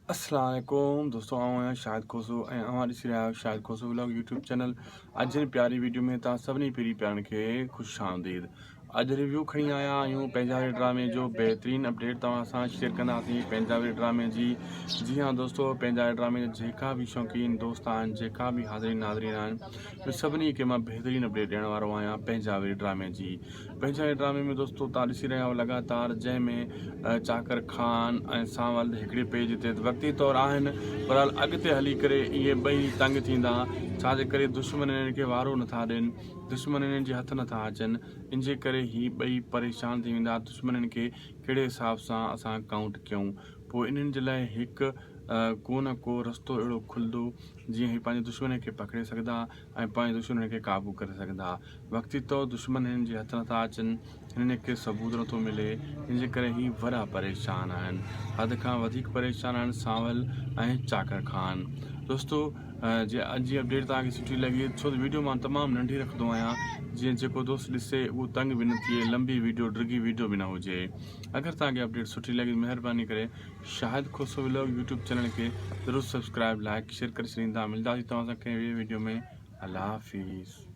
السلام عليڪم دوستو آئون آهيان شاهد کوسو ۽ اوهان ڏسي رهيا آهيو Shahid Khoso vlog YouTube channel اڄ جي پياري ويڊيو ۾ توهان سڀني پيري پيارن کي خوش آمديد اڄ ريويو کڻي آيا آهيون پنهنجا ڊرامي جو بهترين اپڊيٽ توهان سان شيئر ڪنداسين پنهنجا ڊرامي جي جي ها دوستو پنهنجا ڊرامي جا جيڪا به شوقين دوست آهن جيڪا به حاضرين ناظرين آهن سڀني کي مان بهترين اپڊيٽ ڏيڻ وارو آهيان پنهنجا ڊرامي جي پنهنجا هي ڊرامي ۾ دوستو تان ڏسي رهيا آهيو لڳاتار جنهن ۾ چاڪر خان ۽ سانول هڪڙي پيج تي وقتي طور آهن بهرحال اڳتي هلي ڪري اهي ٻئي تنگ ٿيندا ڇا جي ڪري دشمن انهن کي وارو نٿا ڏين دشمن انهن جي هٿ نٿا اچن ان جي ڪري هي ٻئي پريشان ٿي ويندا دشمنن کي ڪهڙي حساب سان اسان ڪائونٽ ڪيون پوء انهن جي لاء هڪ ڪو نه ڪو رستو اهڙو کلندو جيئن هي پنهنجي دشمن کي پڪڙي سگهندا ۽ پنهنجي دشمنن کي قابو ڪري سگهندا. وقتي طور دشمن هنن جي هٿ نٿا اچن، هنن کي ثبوت نٿو ملي، ان جي ڪري هي وڏا پريشان آهن. حد کان وڌيڪ پريشان آهن سانول ۽ چاڪر خان. دوستو جي اڄ جي اپڊيٽ توهان کي سٺي لڳي ڇو ته ويڊيو مان تمام ننڍي رکندو آهيان جيئن جيڪو دوست ڏسي اهو تنگ به نه ٿئي لمبي ويڊيو ڊگهي ويڊيو به نه هجي اگر توهان کي اپڊيٽ سٺي لڳي مهرباني ڪري Shahid Khoso vlog YouTube channel کي ضرور سبسڪرائب لائڪ شيئر ڪري ڇڏيندا ملداسين توهان سان ڪنهن ٻي ويڊيو ۾ الله حافظ.